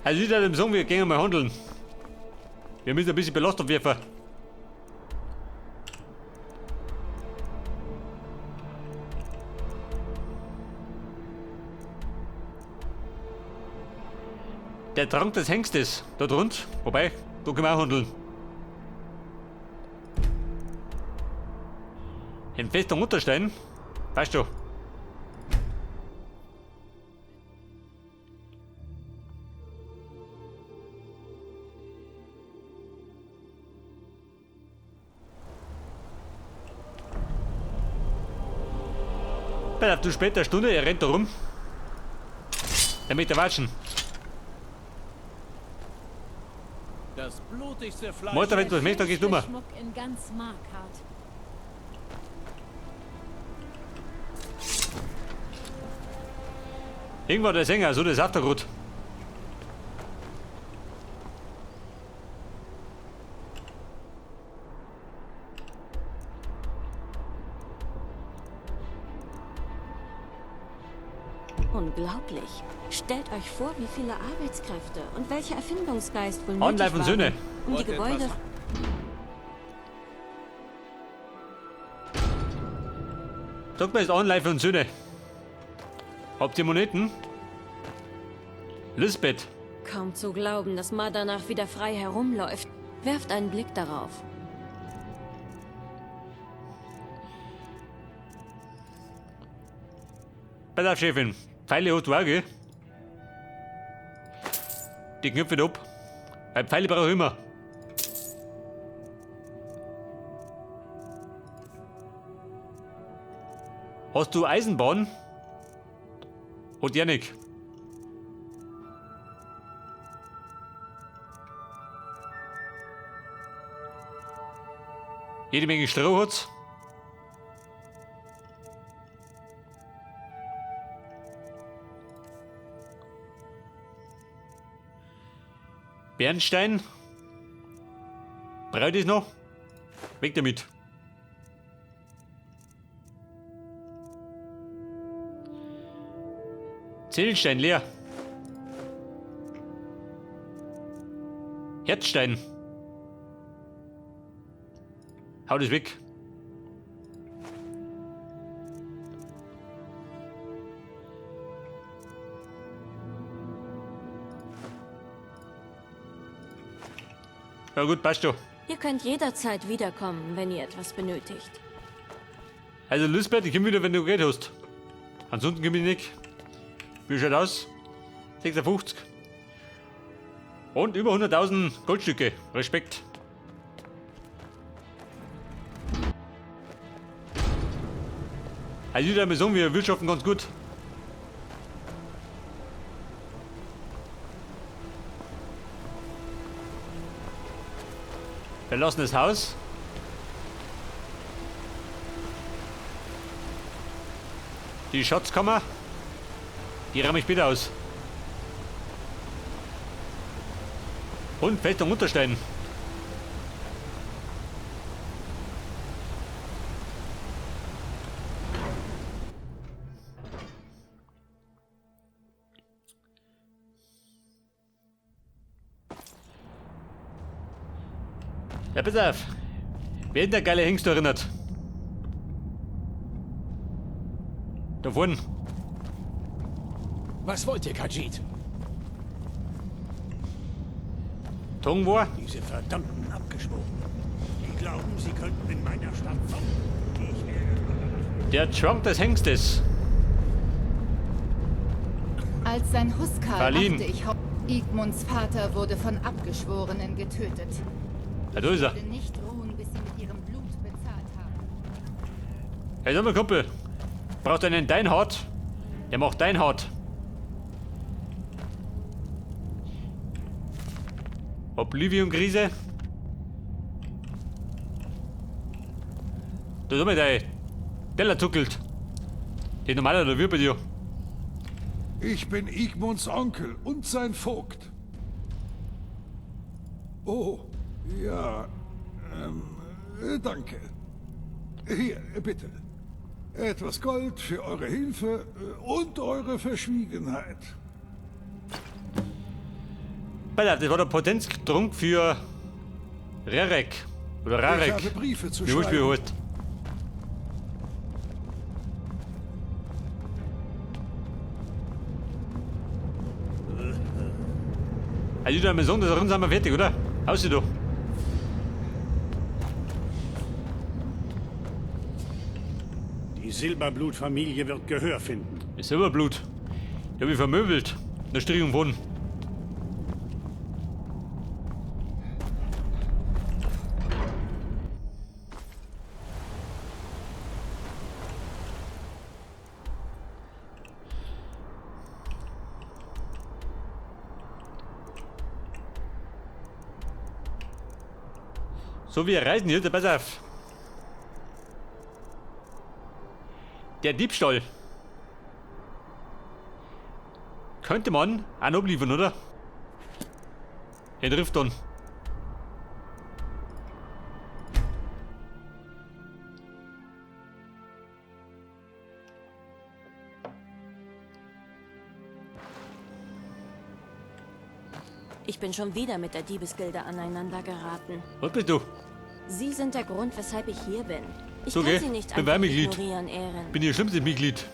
Also ich würde sagen, wir gehen mal handeln. Wir müssen ein bisschen Belastung werfen. Der Trank des Hengstes, da drunter. Wobei, da können wir auch handeln. In Festung Unterstein, weißt du. Pass auf, du später Stunde, er rennt da rum. Damit er watschen. Das blutigste Fleisch. Mutter, wenn du das möchtest, dann gehst du mal. Schmuck in ganz Markarth. Irgendwann der Sänger, so das sagt er gut. Unglaublich. Stellt euch vor, wie viele Arbeitskräfte und welcher Erfindungsgeist wohl nötig Anleif und waren, Söhne. um die Wollt ihr Gebäude etwas? Sag mir jetzt Anleif und Söhne. Habt ihr Moneten? Lisbeth. Kaum zu glauben, dass Ma danach wieder frei herumläuft. Werft einen Blick darauf. Pass auf, Chefin. Pfeile hast du auch, gell? Die Knöpfe ab. Weil Pfeile brauche ich immer. Hast du Eisenbahn? Hat Janik. Jede Menge Stroh hat's. Bernstein. Braucht es noch? Weg damit. Ziegelstein leer. Herzstein. Hau das weg. Ja gut, passt schon. Ihr könnt jederzeit wiederkommen, wenn ihr etwas benötigt. Also Lisbeth, ich komm wieder, wenn du Geld hast. Ansonsten komm ich nicht. Wie schaut aus? 56. Und über 100.000 Goldstücke. Respekt. Also ich würde mal sagen, wir wirtschaften ganz gut. Verlassenes Haus. Die Schatzkammer. Die räume ich bitte aus. Und Festung Unterstein. Ja, pass auf. Wer ist der geile Hengst erinnert? Da vorne. Was wollt ihr, Khajiit? Tongwar? Diese verdammten Abgeschworenen. Die glauben, sie könnten in meiner Stadt kommen. Ich werde... Der Trunk des Hengstes. Als sein Huskar Verlin. dachte ich, Igmunds Vater wurde von Abgeschworenen getötet. Ja, da ist er. Ich werde nicht ruhen, bis sie mit ihrem Blut bezahlt haben. Hey, sag mal, Kumpel. Braucht einen Deinhard? Der macht Deinhard. Oblivion-Krise. Da ist mal dein Teller zuckelt. Die normaler der wir bei dir. Ich bin Igmunds Onkel und sein Vogt. Oh, ja. Danke. Hier, bitte. Etwas Gold für eure Hilfe und eure Verschwiegenheit. Pass auf, das war der Potenztrunk für Rarek. Oder Rarek. Ich habe Briefe zu Wie wurscht, wie schreiben. heißt. Also, ich würde mal sagen, da drin sind wir fertig, oder? Aussieh doch. Die Silberblutfamilie wird Gehör finden. Das Silberblut. Die hab ich vermöbelt. In der Strichung von. So, wir reisen hier, pass auf. Der Diebstahl. Könnte man auch noch abliefern, oder? In Rifton. Ich bin schon wieder mit der Diebesgilde aneinander geraten. Was bist du? Sie sind der Grund, weshalb ich hier bin. Ich So, kann gell? sie nicht Bin einfach Wehrmitglied. ignorieren, Ehren. Bin ihr schlimmstes Mitglied.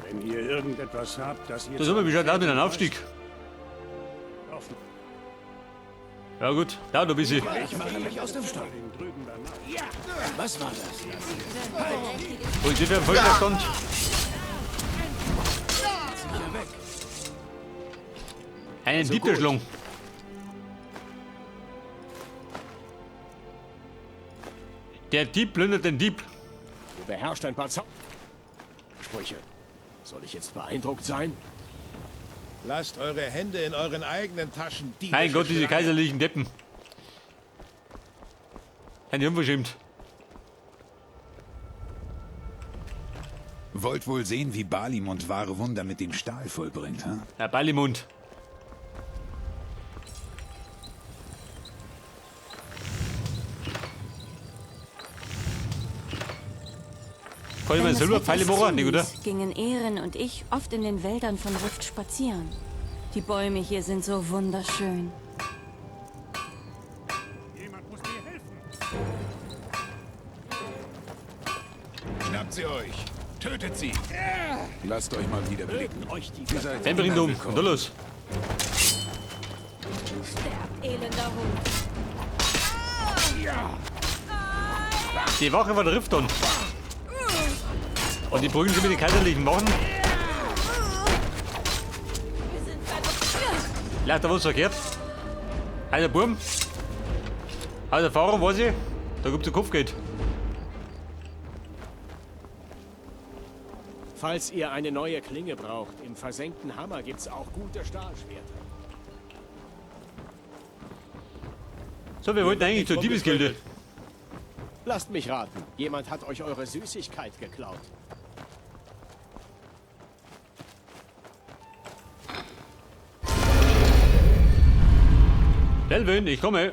Wenn ihr irgendetwas habt, das ihr... Da sind wir wie schaut aus mit einem Aufstieg. Offen. Ja gut, da noch ein bisschen. Ich mache mich aus dem Staub. Was war das? Wo ist der Vollstand? Sicher weg. Einen Also Dieb gut. erschlagen. Der Dieb plündert den Dieb. Du beherrschst ein paar Zaubersprüche. Soll ich jetzt beeindruckt sein? Lasst eure Hände in euren eigenen Taschen. Mein Gott, diese kaiserlichen Deppen. Ein unverschämt. Wollt wohl sehen, wie Balimund wahre Wunder mit dem Stahl vollbringt, hm? Ja, Balimund. Kann ich Wenn mal das Silberpfeile Wetter es machen, nicht, oder? zuließ, gingen Ehren und ich oft in den Wäldern von Rift spazieren. Die Bäume hier sind so wunderschön. Jemand muss mir helfen. Schnappt sie euch! Tötet sie! Lasst euch mal wieder blicken. Euch die Ihr seid Dann bringt um. Und da los. Sterbt, elender Hund. Die Wache von Rifton. Und die prügeln sie mit den kaiserlichen Wachen. Leicht da was verkehrt. Also Burm. Aus Erfahrung weiß ich, da gibt's ein Kopfgeld. Falls ihr eine neue Klinge braucht, im versenkten Hammer gibt's auch gute Stahlschwerter. So, wir wollten eigentlich zur Diebesgilde. Lasst mich raten, jemand hat euch eure Süßigkeit geklaut. Delvin, ich komme.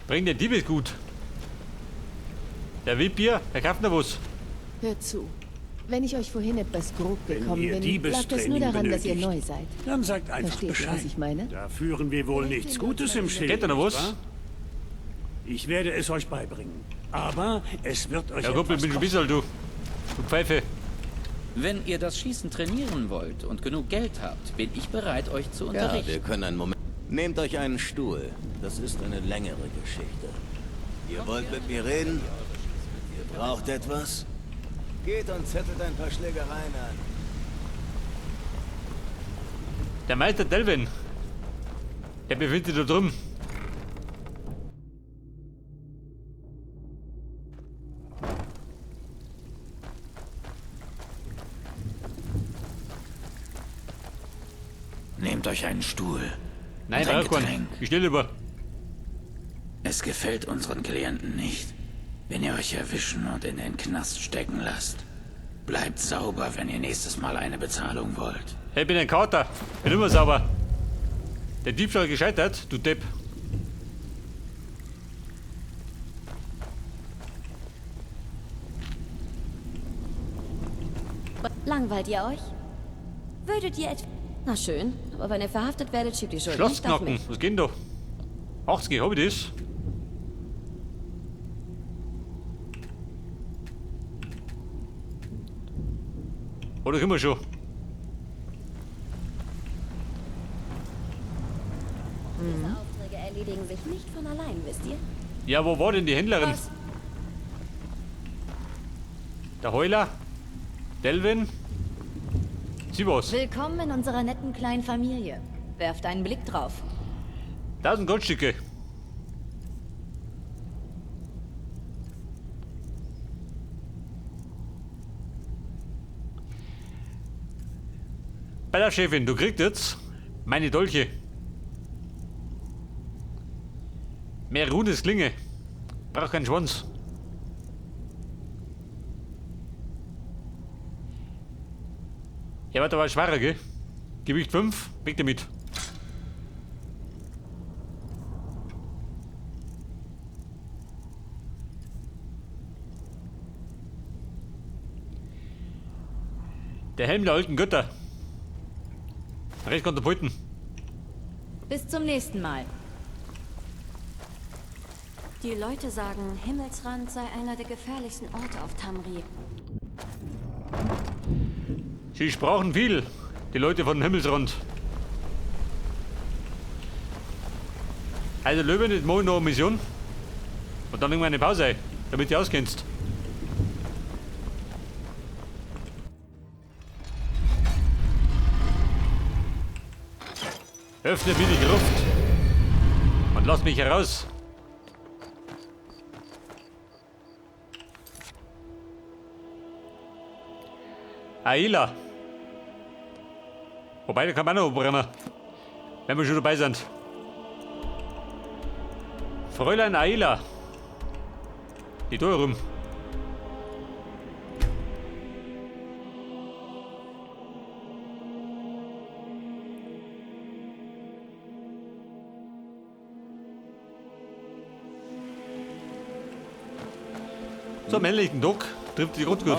Bring den Diebesgut. Der will Bier, der kauft noch was. Hört zu. Wenn ich euch vorhin etwas grob Wenn gekommen ihr bin, lag das nur Diebestraining daran, dass ihr benötigt, neu seid. Dann sagt einfach Versteht ihr, Bescheid. was ich meine? Da führen wir wohl nichts Gutes im Schilde. Geht da noch was? nicht wahr? Ich werde es euch beibringen. Aber es wird euch Ja, Kumpel, etwas bin schon ein bisschen, du. Du Pfeife. Wenn ihr das Schießen trainieren wollt und genug Geld habt, bin ich bereit, euch zu Ja, unterrichten. wir können einen Moment. Nehmt euch einen Stuhl. Das ist eine längere Geschichte. Ihr wollt mit mir reden? Ihr braucht etwas? Geht und zettelt ein paar Schlägereien an. Der Meister Delvin. Der befindet sich da drüben. Nehmt euch einen Stuhl. Nein, und ein brauch keinen. Getränk. Ich steh lieber. Es gefällt unseren Klienten nicht, wenn ihr euch erwischen und in den Knast stecken lasst. Bleibt sauber, wenn ihr nächstes Mal eine Bezahlung wollt. Hey, ich bin ein Kater. Bin immer sauber. Der Diebstahl gescheitert, du Depp. Langweilt ihr euch? Würdet ihr etwa... Na schön, aber wenn ihr verhaftet werdet, schiebt die Schuld nicht auf Schlossknocken, mich. was geht denn da? 80, hab ich das? Oder können wir schon? Diese Aufträge erledigen sich nicht von allein, wisst ihr? Ja, wo war denn die Händlerin? Was? Der Heuler? Delvin? Sie was? Willkommen in unserer netten kleinen Familie. Werft einen Blick drauf. 1000 Goldstücke. Bei der Chefin, du kriegst jetzt meine Dolche. Mehr rundes Klinge. Brauch keinen Schwanz. Ja, warte, war schwerer, gell? Gewicht 5, weg damit. Der Helm der alten Götter. Recht Katapulten. Bis zum nächsten Mal. Die Leute sagen, Himmelsrand sei einer der gefährlichsten Orte auf Tamri. Sie sprachen viel, die Leute von Himmelsrand. Also Löwen, jetzt mache ich noch eine Mission. Und dann irgendwann eine Pause ein, damit du auskennst. Öffne mir die Gruft und lass mich heraus. Aila. Wobei, da kann man auch noch brennen. Wenn wir schon dabei sind. Fräulein Aila. Die Tür rum. So, am helllichten Tag trifft die Rot gut.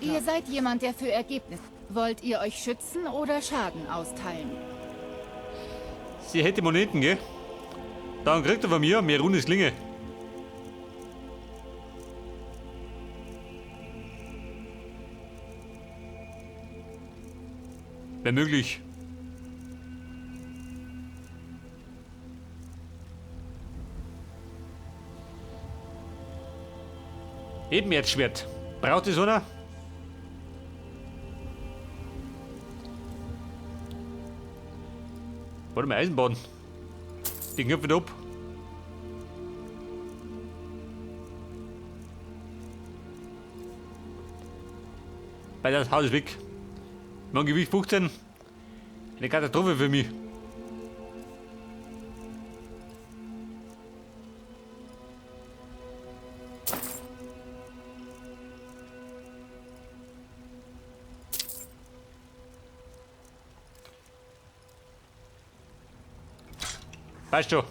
Ihr seid jemand, der für Ergebnisse. Wollt ihr euch schützen oder Schaden austeilen? Sie hätte Moneten, gell? Dann kriegt er von mir mehr rundes Klinge. Wäre möglich. Ebenerzschwert. Braucht es einer? Warte mal, Eisenbahn. Die Knöpfe da ab. Weil das Haus ist weg. Mein Gewicht 15. Eine Katastrophe für mich. Weißt du.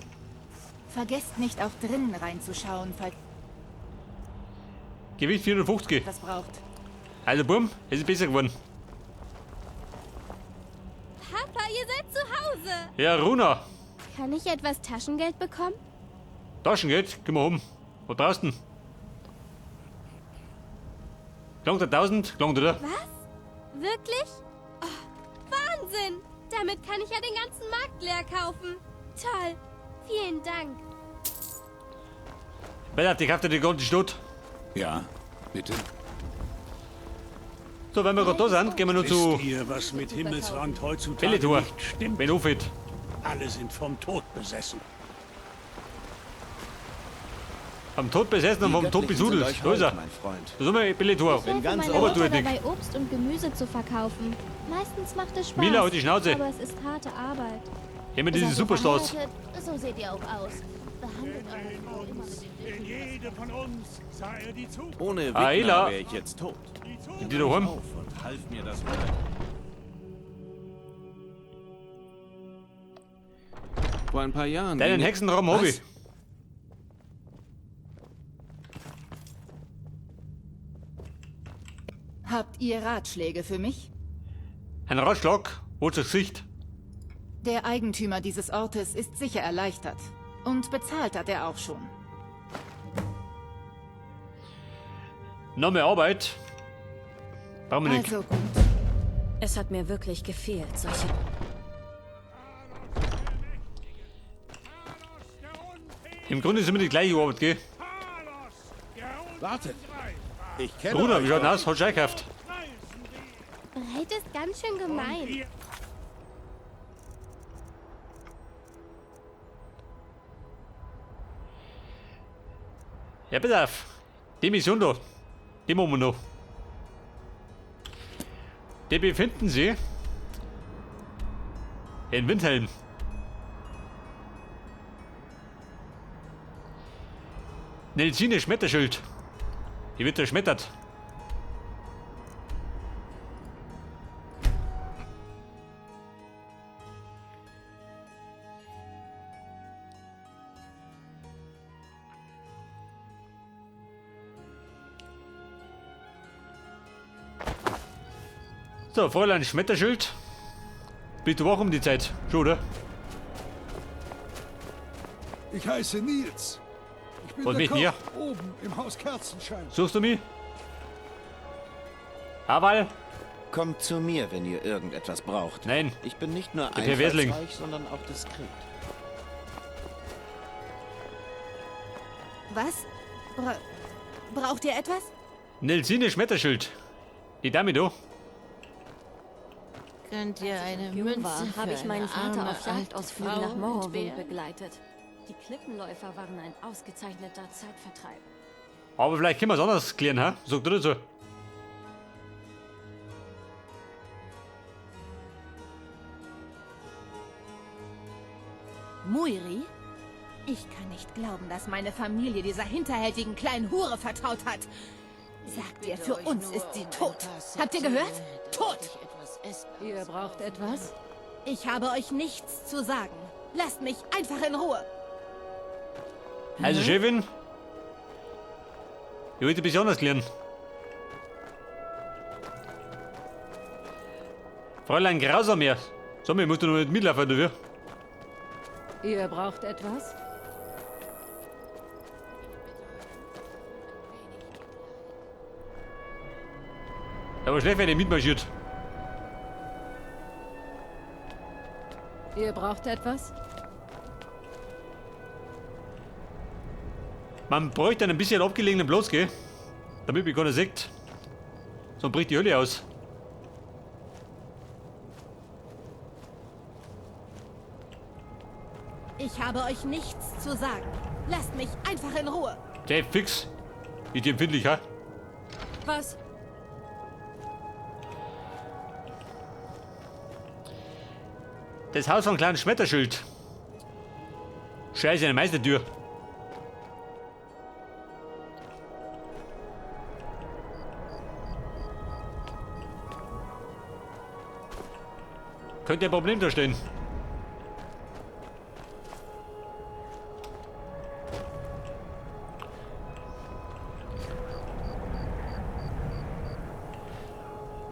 Vergesst nicht, auch drinnen reinzuschauen, falls Gewicht 450. das braucht. Also Bumm, es ist besser geworden. Papa, ihr seid zu Hause. Ja, Runa. Kann ich etwas Taschengeld bekommen? Taschengeld, geh mal um. Was brauchst du denn? Klangt der 1000? Klangt, oder? Was? Wirklich? Oh, Wahnsinn! Damit kann ich ja den ganzen Markt leer kaufen. Toll. Vielen Dank. Weil die kauft ja die ganze Stadt. Ja, bitte. So, wenn wir gerade da sind, gehen wir nur zu Wisst ihr, was mit Himmelsrand heutzutage Belletor. nicht stimmt? Wenn aufhört. Alle sind vom Tod besessen. Vom Tod besessen und Die vom Tod Göttlichen sind besudelt. euch Da ist er. hold, mein Freund. Da sind wir Belletor. Ich helfe meiner Aber Mutter tut nicht. dabei, Obst und Gemüse zu verkaufen. Meistens macht es Spaß. Mila, halt die Schnauze. Aber es ist harte Arbeit. Hier mit diesen Seid ihr Superstars. verheiratet? So seht ihr auch aus. Behandelt eure Frau immer mit dem In jedem von uns sah er die Zukunft. Ohne Aila. Wigner wäre ich jetzt tot. Sind die daheim? Auf und half mir das Wetter. Vor ein paar Jahren. Deinen ging- Hexenraum hab Was? ich. ihr Ratschläge für mich? Ein Ratschlag? Wo das Gesicht? Der Eigentümer dieses Ortes ist sicher erleichtert. Und bezahlt hat er auch schon. Noch mehr Arbeit? Brauchen wir nicht. Also gut. Es hat mir wirklich gefehlt, solche... Im Grunde ist immer die gleiche Arbeit, gell? Wartet! Ich kenne Bruder, euch wie schaut denn doch. aus? Hast du eingekauft? Breit ist ganz schön gemein. Ja, pass auf. Die Mission da. Die machen wir noch. Die befinden sie in Windhelm. Nelsine Schmetterschild. Die wird zerschmettert. So, Fräulein Schmetterschild. Bist du wach um die Zeit? Schon, oder? Ich heiße Nils. Ich bin Und der mich Koch hier? oben im Haus Kerzenschein. Suchst du mich? Aval? Kommt zu mir, wenn ihr irgendetwas braucht. Nein. Ich bin nicht nur Der Perversling. einfallsreich, sondern auch diskret. Was? Braucht ihr etwas? Nelsine Schmetterschild. Die Dame da. Könnt ihr eine Jung Münze war, für habe ich meinen eine Vater arme auf alte Jagdausflügen Frau nach Morrowind entbehren? begleitet. Die Klippenläufer waren ein ausgezeichneter Zeitvertreib. Aber vielleicht können wir es anders klären, ha? Sagt er dazu. Muiri? Ich kann nicht glauben, dass meine Familie dieser hinterhältigen kleinen Hure vertraut hat. Sagt ihr, für euch uns nur ist sie um ein tot. paar Habt ihr Septime, gehört? Tot! Ihr braucht etwas? Ich habe euch nichts zu sagen. Lasst mich einfach in Ruhe. Also, Chefin. Ich wollte ein bisschen anders klären. Fräulein Grausamer. Sag mal, ich muss doch noch nicht mitlaufen, oder wie? Ihr braucht etwas? Aber schlecht, wenn ich mitmarschiert. Ihr braucht etwas? Man bräuchte einen bisschen abgelegenen Platz, gell? Damit mich keiner sieht. Sonst bricht die Hölle aus. Ich habe euch nichts zu sagen. Lasst mich einfach in Ruhe. Der fix. Ist die empfindlich, ha? Was? Das Haus von kleinen Schmetterschild. Scheiße, eine Meistertür. Könnte ein Problem darstellen.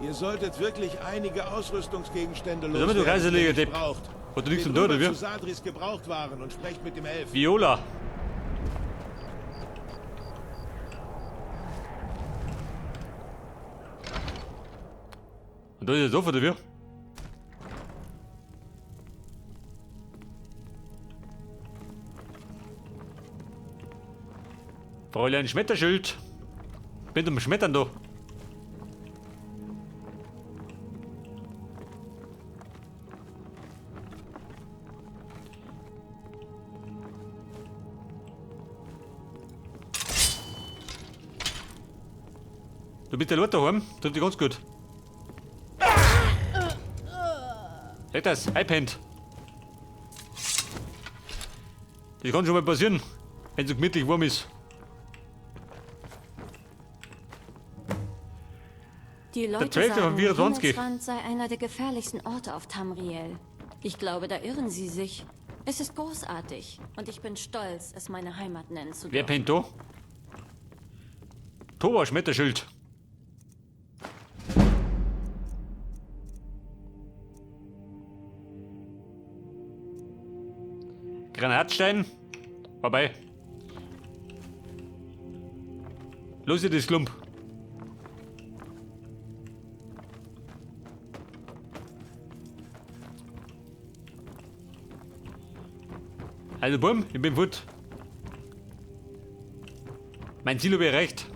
Ihr solltet wirklich einige Ausrüstungsgegenstände Was immer du loswerden, die ihr Kaiserlicher nicht Depp. braucht. Hat du nichts Geht zum tun, rüber oder wie? zu Sadris Gebrauchtwaren und sprecht mit dem Elf. Viola. Und da ist der Sofa, oder wie? Fräulein Schmetterschild. Bin zum Schmettern da. Du bist der Leute daheim, trifft dich ganz gut. Seht das, iPad. Das kann schon mal passieren, wenn es so gemütlich warm ist. Die Leute 12. von sagen, 24. Himmelsrand sei einer der gefährlichsten Orte auf Tamriel. Ich glaube, da irren sie sich. Es ist großartig und ich bin stolz, es meine Heimat nennen zu Wer dürfen. pennt da? Toba Schmetterschild. Granatstein. Vorbei. Los, ihr das Klump. Also bumm, ich bin fort. Mein Ziel habe ich erreicht.